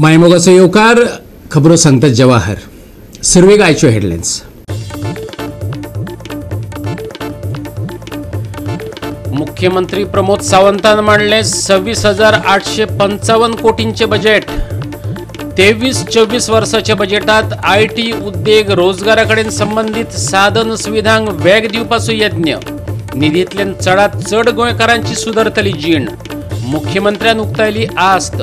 मायमोगाचो येवकार. खबरो सांगतात जवाहर. सुरवेक आयच्यो हेडलायन्स. मुख्यमंत्री प्रमोद सावंतान मांडले 26,855 कोटींचे बजेट. 23-24 वर्साच्या बजेटात IT उद्देग रोजगारा कडेन संबंदीत साधन सुविधांक वेग दिवपाचो यत्न. निधींतल्यान चडात चड गोंयकारांची सुदरतली जीण. मुख्यमंत्र्यान उक्तायली आस्त.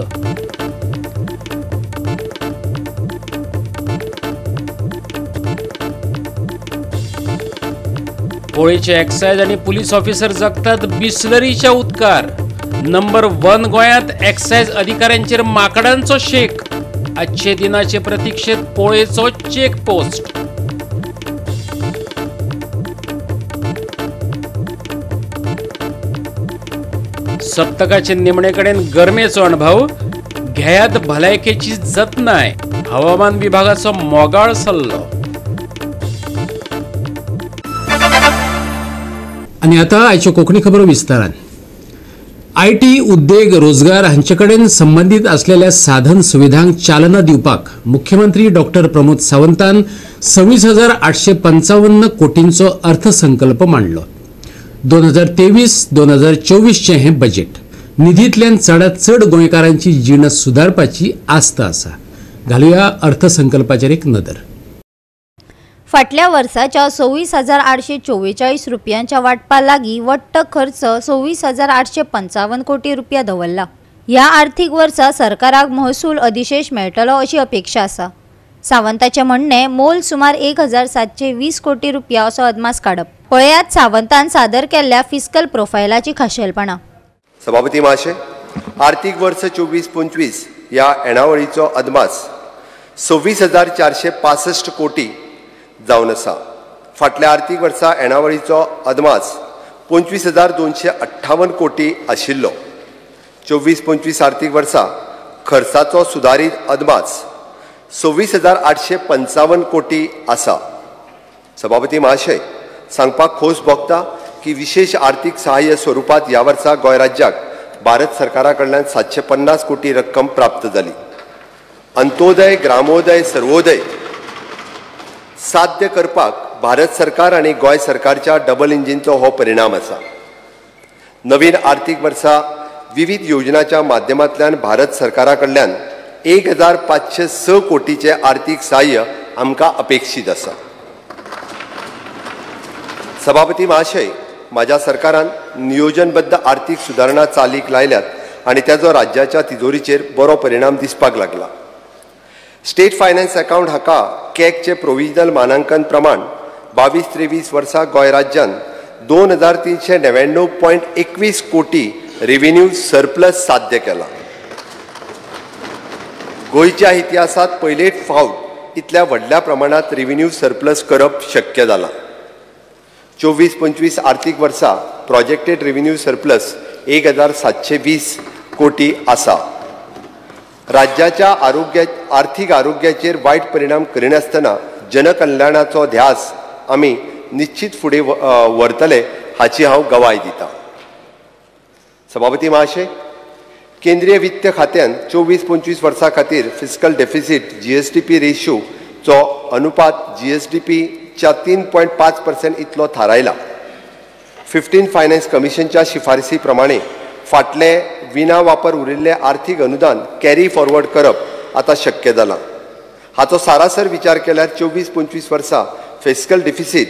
होळीचे एक्सायज आणि पोलीस ऑफिसर जगतात बिस्लरीच्या उदकार. नंबर 1 गोंयांत एक्सायज अधिकाऱ्यांचेर माकडांचो शेक. आजचे दिनाचे प्रतीक्षेत पोळेचो चेक पोस्ट. सप्तकाचे निमणे कडेन गरमेचो अणभव. घेयात भलायकेची जतनाय. हवामान विभागाचो मोगाळ सल्लो. आनी आतां आयच्यो कोंकणी खबरो विस्तारान. I T उद्देग रोजगार हांचे कडेन संबंदीत आसलेल्या साधन सुविधांक चालना दिवपाक मुख्यमंत्री डॉक्टर प्रमोद सावंतान 26,855 कोटींचो अर्थसंकल्प मांडलो. 2023-2024 हें बजेट निधींतल्यान चडात चड गोंयकारांची जीण सुदारपाची आस्त आसा. घालुया अर्थसंकल्पाचेर एक नदर. फाटल्या वर्साच्या 26,844 रुपयांच्या वाटपा लागीं वट्ट खर्च 26,855 कोटी रुपया दवरला. ह्या आर्थीक वर्सा सरकाराक महसूल अधिशेष मेळटलो अशी अपेक्षा आसा. सावंताचें म्हणणें मोल सुमार 1,720 कोटी रुपया असो अदमास काडप. पळयात सावंतान सादर केल्ल्या फिस्कल प्रोफायलाची खाशेलपणां. सभापती महाशय, आर्थीक वर्स 24-25 ह्या येणावळीचो अदमास 26,465 कोटी जावन आसा. फाटल्या आर्थीक वर्सा येणावळीचो अदमास 25,258 कोटी आशिल्लो. 24-25 आर्थीक वर्सा खर्चाचो सुदारीत अदमास 26,855 कोटी आसा. सभापती महाशय, सांगपाक खोस भोगता की विशेष आर्थीक सहाय्य स्वरुपांत ह्या वर्सा गोंय राज्याक भारत सरकारा कडल्यान 750 कोटी रक्कम प्राप्त जाली. अंत्योदय, ग्रामोदय, सर्वोदय साध्य करपाक भारत सरकार आनी गोंय सरकारच्या डबल इंजिनचो हो परिणाम आसा. नवीन आर्थीक वर्सा विविध योजनाच्या माध्यमांतल्यान भारत सरकारा कडल्यान 1,506 कोटीचें आर्थीक सहाय्य आमकां अपेक्षीत आसा. सभापती महाशय, म्हाज्या सरकारान नियोजनबद्ध आर्थीक सुदारणा चालीक लायल्यात आनी ताचो राज्याच्या तिजोरीचेर बरो परिणाम दिसपाक लागला. स्टेट फायनान्स अकाउंट हाका कॅगचे प्रोविजनल मानांकन प्रमाण 22-23 वर्सा गोंय राज्यान 2,399.21 कोटी रेव्हेन्यू सरप्लस साध्य केला. गोंयच्या इतिहासांत पयलेच फावट इतल्या व्हडल्या प्रमाणांत रेव्हेन्यू सरप्लस करप शक्य जाला. 24-25 आर्थीक वर्सा प्रोजेक्टेड रेव्हेन्यू सरप्लस 1,720 कोटी आसा. राज्याच्या आरोग्य आर्थीक आरोग्याचेर वायट परिणाम करिनासतना जनकल्याणाचो ध्यास आमी निश्चित फुडें व्हरतले हाची हांव गवाय दिता. सभापती महाशय, केंद्रीय वित्त खात्यान 24-25 वर्सां खातीर फिस्कल डेफिसीट GSDP रेशोचो अनुपात GSDPच्या 3.5% इतलो थारायला. 15 फायनान्स कमिशनच्या शिफारसी प्रमाणे फाटले विना वापर उरिल्ले आर्थीक अनुदान कॅरी फॉरवर्ड करप आतां शक्य जालां. हाचो सारासर विचार केल्यार 24-25 वर्सां फिस्कल डिफिसीट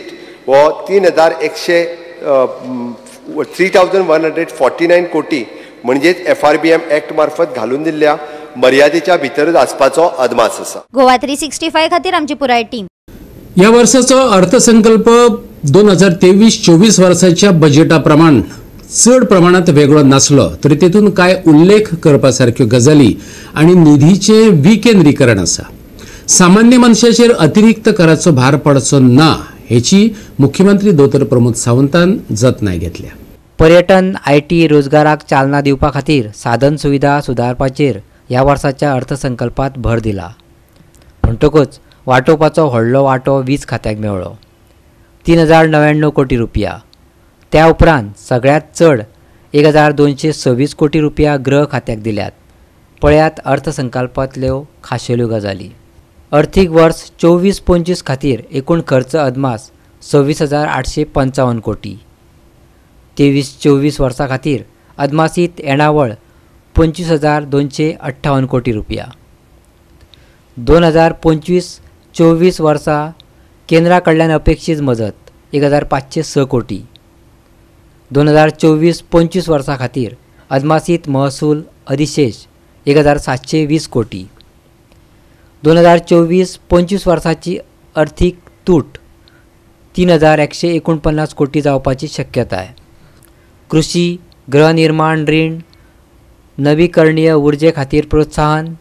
हो 3,149 कोटी म्हणजेच FRBM act मार्फत घालून दिल्ल्या मर्यादेच्या भितरच आसपाचो अदमास आसा. गोवा 365 खातीर आमची पुराय टीम. ह्या वर्साचो अर्थसंकल्प 2023-24 वर्साच्या बजेटा प्रमाण चड प्रमाणात वेगळो नासलो तरी तेतून कांय उल्लेख करपा सारक्यो गजाली आनी निधीचें विकेंद्रीकरण आसा. सामान्य मनशाचेर अतिरिक्त कराचो भार पडचो ना हेची मुख्यमंत्री दोतोर प्रमोद सावंतान जतनाय घेतल्या. पर्यटन, IT, रोजगाराक चालना दिवपा खातीर साधन सुविधा सुदारपाचेर ह्या वर्साच्या अर्थसंकल्पात भर दिला. म्हणटकच वाटोवपाचो व्हडलो वांटो वीज खात्याक मेळ्ळो, 3,099 कोटी रुपया. त्या उपरांत सगळ्यांत चड 1,226 कोटी रुपया गृह खात्याक दिल्यात. पळयात अर्थसंकल्पांतल्यो खाशेल्यो गजाली. अर्थीक वर्स 24-25 खातीर एकूण खर्च अदमास 26,855 कोटी. 23-24 वर्सां खातीर अदमासीत येणावळ 25,258 कोटी रुपया. 2025-24 वर्सा केंद्रा कडल्यान अपेक्षीत मजत 1,506 कोटी. 2024-25 वर्सां खातीर अदमासीत महसूल अधिशेष 1,720 कोटी. 2024-25 वर्साची अर्थीक तूट 3,149 कोटी जावपाची शक्यताय. कृषी, गृहनिर्माण रीण, नवीकरणीय उर्जे खातीर प्रोत्साहन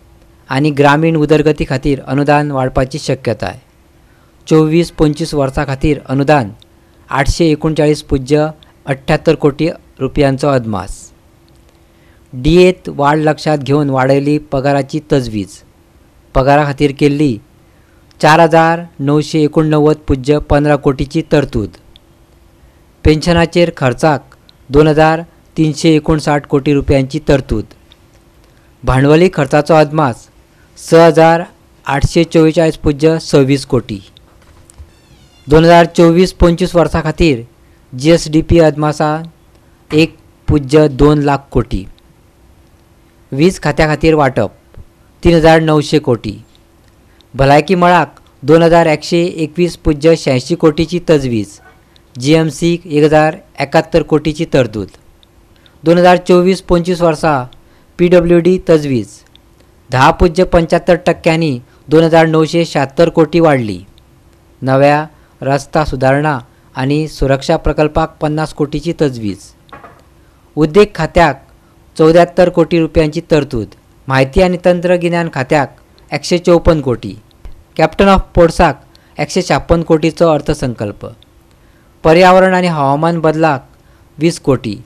आनी ग्रामीण उदरगती खातीर अनुदान वाडपाची शक्यताय. 24-25 वर्सां खातीर अनुदान 839.78 कोटी रुपयांचो अदमास. डीएत वाड लक्षांत घेवन वाडयली पगाराची तजवीज. पगारा खातीर केल्ली 4,989.15 कोटीची तरतूद. पेन्शनाचेर खर्चाक 2,359 कोटी रुपयांची तरतूद. भांडवली खर्चाचो अदमास 6,844.26 कोटी. 2024-25 वर्सां खातीर जीएसडीपी अदमासान 1.2 लाख कोटी. वीज खात्या खातीर वांटप 3,900 कोटी. भलायकी मळाक 2,121.86 कोटीची तजवीज. जीएमसीक 1,071 कोटीची तरतूद. 2024-25 वर्सा पीडब्ल्यूडी तजवीज 10.75% 2,976 कोटी वाडली. नव्या रस्ता सुदारणा आनी सुरक्षा प्रकल्पाक 50 कोटीची तजवीज. उद्देग खात्याक 74 कोटी रुपयांची तरतूद. म्हायती आनी तंत्रगिन्यान खात्याक 154 कोटी. कॅप्टन ऑफ पोर्ट्साक 156 कोटीचो अर्थसंकल्प. पर्यावरण आनी हवामान बदलाक 20 कोटी.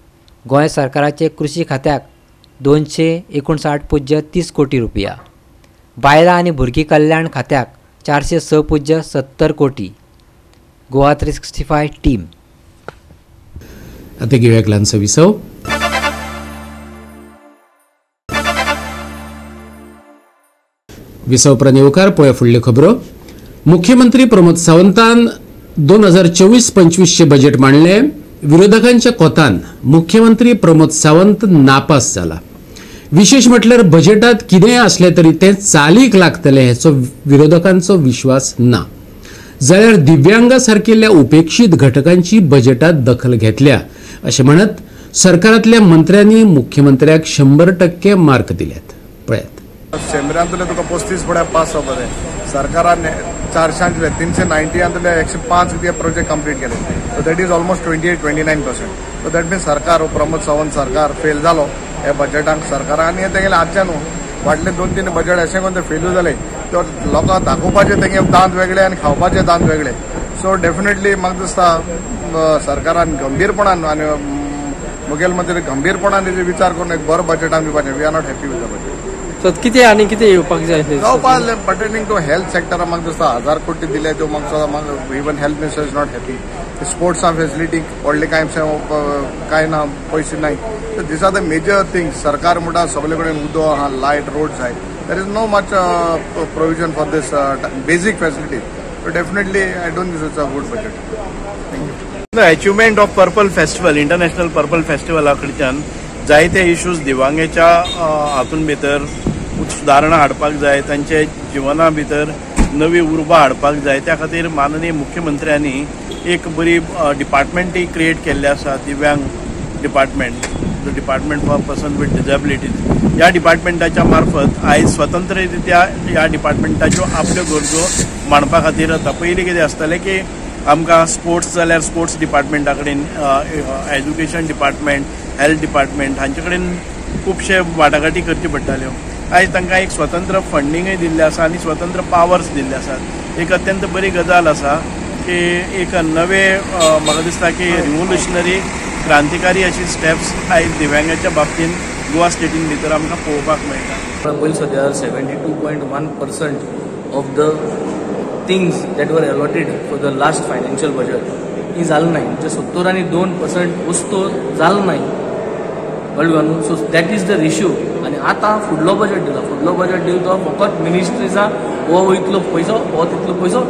गोंय सरकाराचे कृषी खात्याक 259.30 कोटी रुपया. बायलां आनी भुरगीं कल्याण खात्याक 406.70 कोटी. गोवा 365 टीम. आतां घेवया एक ल्हानसो विसव. विसव उपरांत येवकार पळोवया फुडल्यो खबरो. मुख्यमंत्री प्रमोद सावंतान 2024-25 बजेट मांडलें. विरोधकांच्या कोतान मुख्यमंत्री प्रमोद सावंत नापास जाला. विशेष म्हटल्यार बजेटात कितेंय आसलें तरी तें चालीक लागतलें हेचो विरोधकांचो विश्वास ना. जाल्यार दिव्यांगा सारकिल्ल्या उपेक्षीत घटकांची बजेटात दखल घेतल्या अशें म्हणत सरकारांतल्या मंत्र्यांनी मुख्यमंत्र्याक 100% मार्क दिल्यात. पळयात. शंबरांतले तुका 35 पड्या पास जावपा जाय. सरकारान 400 390 105 कितें प्रोजेक्ट कंप्लीट केले. So that is almost 28-29%. So that means सरकार प्रमोद सावंत सरकार फेल जालो हे बजेटाक सरकारान. आनी हे तेगेले आजचे न्हू, फाटले 2-3 बजेट अशें करून ते फेल्यू जाले. तर लोकांक दाखोवपाचे तेंगे दांत वेगळे आनी खावपाचे दांत वेगळे. सो डेफिनेटली म्हाका दिसता सरकारान गंभीरपणान आनी मुखेलमंत्री गंभीरपणान तेजे विचार करून एक बरो बजेट आमी दिवपाचें. We are not happy with the budget. So कितें आनी कितें येवपाक जाय जावपाक पर्टेनिंग टू हेल्थ सेक्टराक म्हाका दिसता 1,000 कोटी दिले त्यो म्हाका even health minister is not happy. स्पोर्ट्सा फेसिलिटी व्हडले कांय कांय ना, पयशे नाय. So these are the major things. सरकार म्हणटा सगळे कडेन उदक आहा, लायट, रोड जाय. There is no much provision for this basic facility. So definitely I don't this is a good budget. Thank you. The achievement of purple festival, international purple फेस्टिवला कडच्यान जायते issues दिव्यांगाच्या हातून भितर सुदारणा हाडपाक जाय, तांच्या जिवना भितर नवी उर्बा हाडपाक जाय. त्या खातीर माननीय मुख्यमंत्र्यांनी एक बरी डिपार्टमेंटय क्रिएट केल्लें आसा, दिव्यांग department, the department for person with disabilities. ह्या डिपार्टमेंटाच्या मार्फत आयज स्वतंत्ररित्या ह्या डिपार्टमेंटाच्यो आपल्यो गरजो मांडपा खातीर आतां पयलीं कितें आसतालें की आमकां स्पोर्ट्स जाल्यार स्पोर्ट्स डिपार्टमेंटा कडेन, एज्युकेशन डिपार्टमेंट, हेल्थ डिपार्टमेंट हांचे कडेन खुबशे वाटाघाटी करच्यो पडटाल्यो. आयज तांकां एक स्वतंत्र फंडींगय दिल्लें आसा आनी स्वतंत्र पावर्स दिल्ले आसात. एक अत्यंत बरी गजाल आसा की एक नवे म्हाका दिसता की रिवोल्युशनरी क्रांतिकारी अशी स्टेप्स आयज दिव्यांगाच्या बाबतींत गोवा स्टेटीन भितर आमकां पळोवपाक मेळटा. पयलीं सद्या 72.1% of the things that were allotted for the last financial budget ही जालें नाय. म्हणजे 72% वस्तू जालें नाय. कळ्ळें न्हू. So that is the ratio. आनी आतां फुडलो बजेट दिला, फुडलो बजेट दिवन तो फकत मिनिस्ट्रीजा हो इतलो पयसो हो तितलो पयसो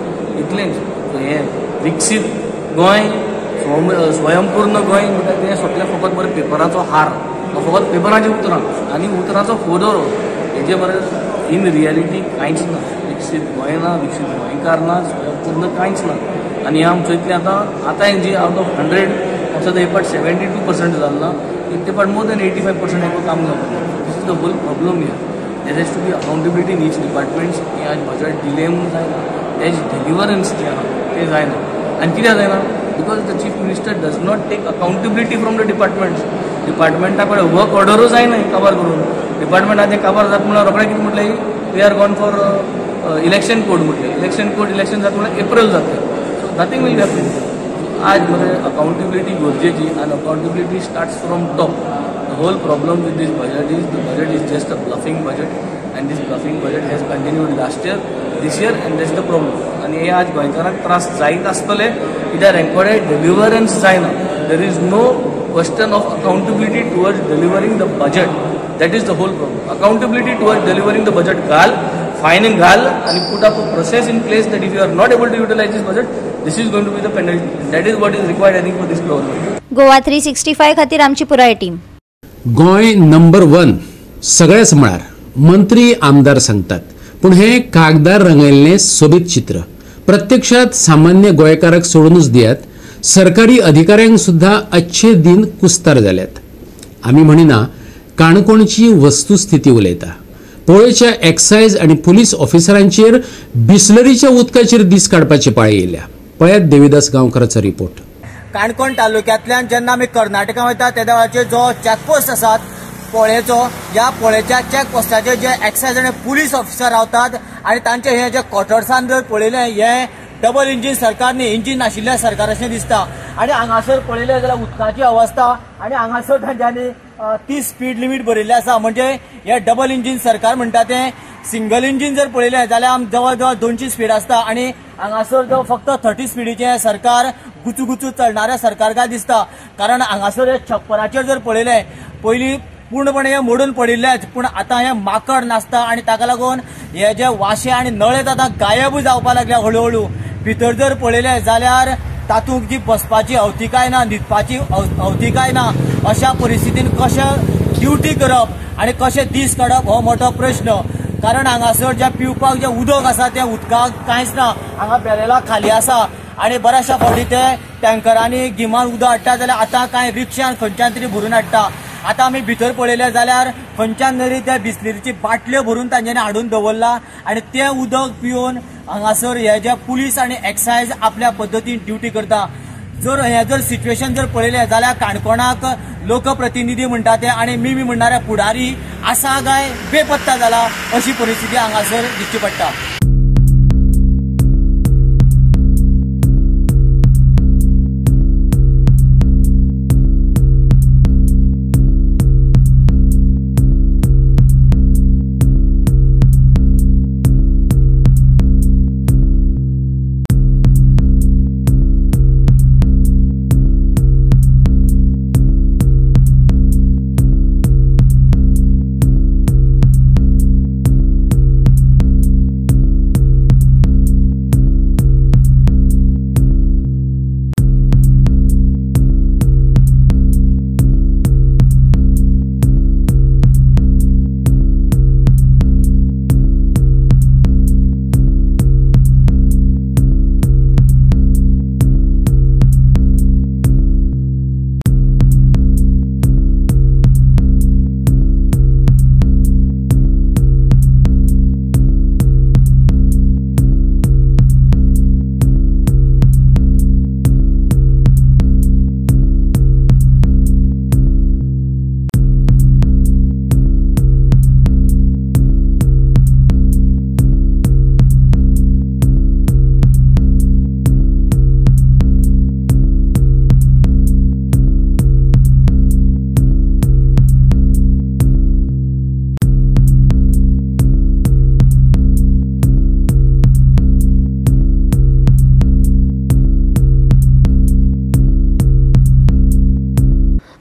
इतलेंच. सो हें विकसीत गोंय, स्वयंपूर्ण गोंय म्हणटा तें सगळें फकत बरें पेपराचो हार, फकत पेपराचीं उतरां आनी उतरांचो फोदोरो, हेजे बरें इन रियलिटी कांयच ना. विकसीत गोंय ना, विकसीत गोंयकार ना, स्वयंपूर्ण कांयच ना. आनी आमचो इतलें आतां आतां जी आवट ऑफ 100 आमचो एक पाट 72% जालें ना, एक पाट मोर देन 85% हें काम जावपाक. This is the whole problem here. There has to be accountability in each departments. हें आज बजेट डिले म्हूण जायना, तेज डिलिवरन्स जें आहा तें जायना. आनी कित्याक जायना? Because the chief minister does not take accountability from the departments. डिपार्टमेंटा कडेन वर्क ऑर्डरूय जायना काबार करून. डिपार्टमेंटाचें काबार जाता म्हणल्यार रोखडें कितें म्हटलें, we are gone for election code म्हटलें. इलेक्शन कोड इलेक्शन जाता म्हणल्यार एप्रिल जातलें. So nothing will happen. आज मरे अकाउंटेबिलिटी गरजेची आनी accountability starts from top. The whole problem with this budget is the budget is just a bluffing budget and this bluffing budget has continued last year, this year, and that's the problem. आनी हे आज गोंयकारांक त्रास जायत आसतले कित्याक recorded डिलिवरन्स जायना. There is no question of accountability towards delivering the budget. That is the whole problem. Accountability towards delivering the budget घाल, फायन घाल आनी put up a process in place that if you are not able to utilize this budget, this is going to be the penalty. That is what is required I think for this government. Goa 365 खातीर आमची पुराय team. Goa number 1 सगळ्याच मळार मंत्री आमदार सांगतात, पूण हें कागदार रंगयल्लें सोबीत चित्र प्रत्यक्षात सामान्य गोंयकाराक सोडूनच दियात, सरकारी अधिकाऱ्यांक सुद्दां अच्छे दिन कुस्तार जाल्यात. आमी म्हणिना, काणकोणची वस्तुस्थिती उलयता. पोळेच्या एक्सायज आनी पुलीस ऑफिसरांचेर बिस्लरीच्या उदकाचेर दीस काडपाची पाळी येयल्या. पळयात देविदास गांवकाराचो रिपोर्ट. काणकोण तालुक्यांतल्यान जेन्ना आमी कर्नाटका वयता तेन्ना वेळाचेर जो चॅकपोस्ट आसात पोळेचो, ह्या पोळेच्या चॅकपोस्टाचेर जे एक्सायज आनी पुलीस ऑफिसर रावतात आनी तांचे हे जे क्वॉर्टर्सान जर पळयलें, हें डबल इंजीन सरकार न्ही, इंजीन नाशिल्ल्या सरकार अशें दिसता. आनी हांगासर पळयलें जाल्यार उदकाची अवस्था आनी हांगासर तांच्यांनी 30 स्पीड लिमीट बरयल्लें आसा. म्हणजे हे डबल इंजीन सरकार म्हणटा तें सिंगल इंजीन जर पळयलें जाल्यार आम जवळ जवळ 200 स्पीड आसता आनी हांगासर जो फक्त 30 स्पिडीचें सरकार गुचू गुचू चलणारें सरकार काय दिसता. कारण हांगासर हे छप्पराचेर जर पळयलें, पयलीं पूर्णपणे हे मोडून पडिल्लेच, पूण आतां हे माकड नासता आनी ताका लागून हे जे वाशे आनी नळे आतां गायबूय जावपाक लागल्या हळुहळू. भितर जर पळयलें जाल्यार तातूंत जी बसपाची अवतिकाय ना, न्हिदपाची अवतिकाय ना, अशा परिस्थितीन कशें ड्युटी करप आनी कशें दीस काडप हो मोठो प्रश्न. कारण हांगासर जें पिवपाक जें उदक आसा तें उदकाक कांयच ना, हांगा बॅरेला खाली आसा आनी बऱ्याचशा फावटी ते टँकरांनी गिमान उदक हाडटा जाल्यार आतां कांय रिक्षान खंयच्यान तरी भरून हाडटा. आतां आमी भितर पळयलें जाल्यार खंयच्यान तरी त्या बिस्लेरीची बाटल्यो भरून तांच्यांनी हाडून दवरला आनी तें उदक पिवन हांगासर हे जे पुलीस आनी एक्सायज आपल्या पद्दतीन ड्युटी करता. जर हें जर सिच्युएशन जर पळयलें जाल्यार काणकोणाक लोकप्रतिनिधी म्हणटा ते आनी मी म्हणणारे फुडारी आसा काय बेपत्ता जाला अशी परिस्थिती हांगासर दिसची पडटा.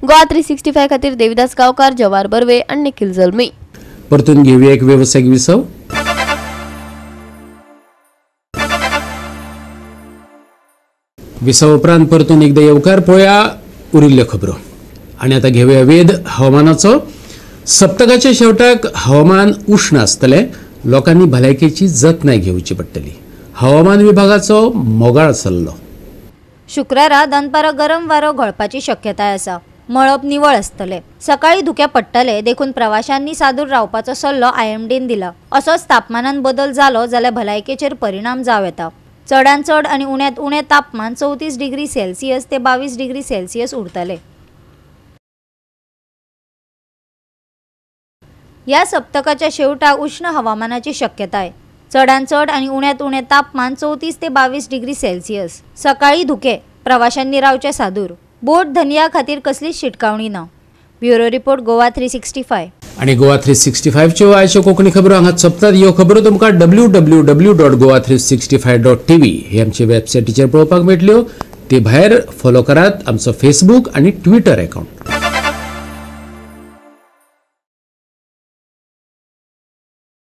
गोवा 365 खातीर देविदास गांवकार, जवार बर्वे आनी निखिल जल्मी. परतून घेवया एक वेवसायीक विसव. विसव उपरांत परतून एकदा येवकार. पळोवया उरिल्ल्यो खबरो आनी आतां घेवया वेध हवामानाचो. सप्तकाच्या शेवटाक हवामान उश्ण आसतलें. लोकांनी भलायकेची जतनाय घेवची पडटली. हवामान विभागाचो मोगाळ सल्लो. शुक्रारा दनपारा गरम वारो घोळपाची शक्यताय आसा. मळब निवळ आसतलें. सकाळी धुकें पडटलें देखून प्रवाशांनी सादूर रावपाचो सल्लो आयएमडीन दिला. असोच तापमानान बदल जालो जाल्यार भलायकेचेर परिणाम जावं येता. चडांत चड आनी उण्यांत उणें तापमान 34 डिग्री सेल्सियस ते 22 डिग्री सेल्सियस उरतलें. ह्या सप्तकाच्या शेवटाक उश्ण हवामानाची शक्यताय. चडांत चड आनी उण्यांत उणें तापमान 34 ते 22 डिग्री सेल्सियस. सकाळी धुकें, प्रवाशांनी रावचें सादूर. बोट धनया खातीर कसलीच शिटकावणी ना. Bureau report, Goa 365. आनी गोवा 365च्यो आयच्यो कोंकणी खबरो हांगा सोंपतात. ह्यो खबरो तुमकां www.goa365.tv हे आमचे वेबसायटीचेर पळोवपाक मेळटल्यो. ते भायर फॉलो करात आमचो फेसबूक आनी ट्विटर अकाउंट.